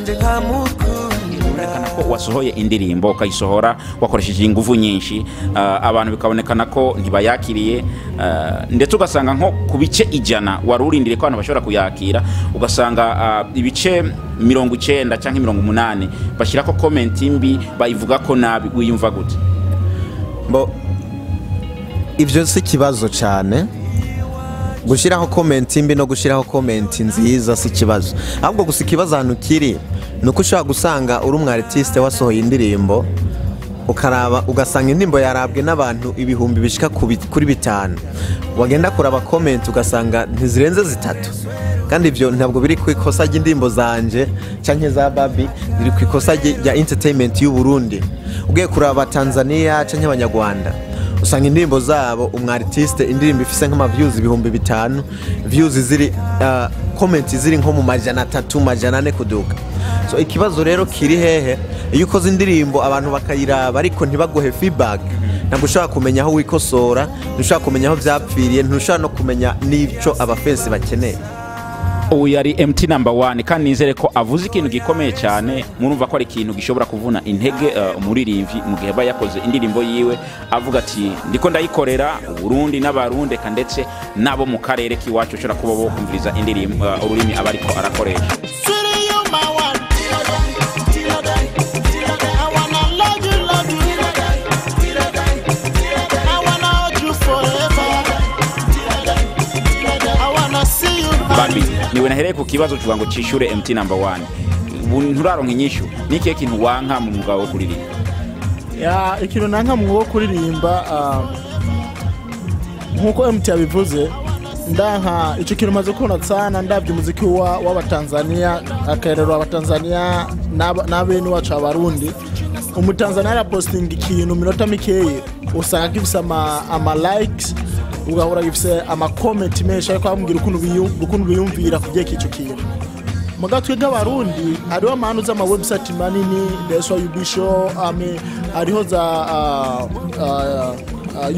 Nanje nkamukunda. Bibonekana ko wasohoye indirimbo, ukayisohora wakoresheje ingufu nyinshi, abantu bikabonekana ko ntibayakiriye, ndetse ugasanga nko ku bice 100 wari urindiriye ko abantu bashobora kuyakira, ugasanga ibice 90 cyangwa 80 bashyirako comment mbi, bayivuga ko nabi. Wiyumva gute? Bo, ibyo si ikibazo cyane. Gushyiraho comment mbi no gushyiraho comment nziza si ikibazo. Ahubwo gusa ikibazo ahantu kiri ni uko ushobora gusanga uri umu artiste wasohoye indirimbo, ukaraba ugasanga indirimbo yarabwe n'abantu ibihumbi bishika kuri 5, wagenda kuraba comment ugasanga ntizirenze 3. Kandi ibyo ntabwo biri ku ikosa ry'indirimbo zanje canke za Babi, biri ku ikosa rya entertainment y'u Burundi. Ugiye kuraba Tanzania canke Abanyarwanda, usanga indirimbo zabo, umu artiste indirimbo ifise nk'ama views 5000, views ziri, comment ziri nko mu 300, 400 kuduga. So ikibazo rero kiri hehe? Iyo ukoze indirimbo abantu bakayiraba ariko ntibaguhe feedback, ntabwo ushobora kumenya aho wikosora, ntushobora kumenya aho vyapfiriye, ntushobora no kumenya n'ico abafensi bakeneye. Ubu yari MT Number One, kandi nizere ko avuze ikintu gikomeye cyane. Murumva ko ari ikintu gishobora kuvuna intege umuririmbyi mu gihe aba yakoze indirimbo yiwe avuga ati: "Ndiko ndayikorera Uburundi n'Abarundi, eka ndetse n'abo mu karere k'iwacu ushobora kuba bo kumviriza indirimbo, ururimi aba ariko arakoresha." Sweetie, you my one. Till I die, till I die, till I die. I wanna love you, love you. Till I die, till I die, till I die. I wanna hold you forever. Till I die, till I die. I wanna see you. Babi, niwe nahereye ku kibazo tuvuga ngo cishure MT Number One. Ubu nturaronka inyishu. Ni ikihe kintu wanka mu mwuga wo kuririmba? Ya, ikintu nanka mu wo kuririmba, nkuko MT yabivuze, ndanka ico kintu maze kubona sana. Ndabye umuziki wa w'Abatanzania, akarero Abatanzania n'abene wacu Abarundi, Umutanzania arapostinga ikintu, minota mikeyi usanga gifise ama likes, ugahora gifise ama comment menshi, ariko amubwira ukuntu biyumvira ku byerekeye ico kintu. Muga twebwe Abarundi, hariho amahanu z'ama website manini ndeswa UB Show, ame hariho za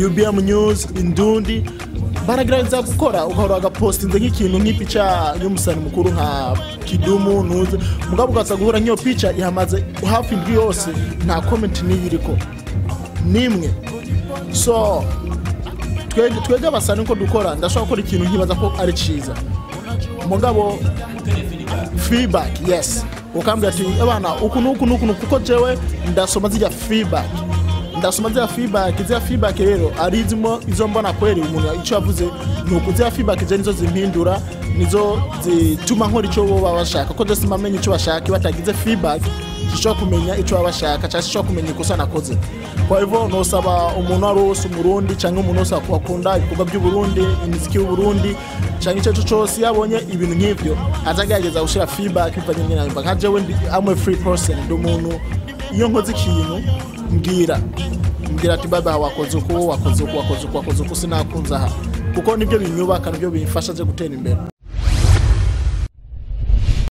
UBM News, Indundi, baragerageza gukora, ugahora agapostinze nk'ikintu nk'ipica y'umusani mukuru nka Kidumu nuze, mugabo ugaza guhura nk'iyo pica ihamaze hafi indwi yose, nta comment n'iyiriko nimwe. So twebwe abasani uko dukora, ndashobora gukora ikintu nkibaza ko ari ciza, mugabo feedback, yes, ukambwira ati: "Abana, uku nuku nuku nuku," kuko jewe ndasoma zijya feedback, ndasoma ziriya feedback. Ziriya feedback rero ari izimo izo mbona kweri umuntu icyo yavuze ni uku. Ziriya feedback je nizo zimpindura, nizo zituma nkora icyo bo baba bashaka, ko je simamenye icyo bashaka. Iyo batagize feedback, sishobora kumenya icyo baba bashaka cyangwa sishobora kumenya ikosa nakoze. Kwa hivyo nosaba umuntu ari wese, Umurundi cyangwa umuntu wese akunda ibikorwa by'Uburundi, imiziki y'Uburundi cyangwa icyo cyo cyose, iyo abonye ibintu nk'ivyo azagerageza gushyira feedback bivanye n'ingene yumva. Nka jewe ndi, I'm a free person, ndi umuntu iyo nkoze ikintu mbwira ati: "Baba, wakoze uku, wakoze uku, wakoze uku, wakoze uku, sinakunze aha," kuko nibyo binyubaka, nibyo bimfasha je gutera imbere.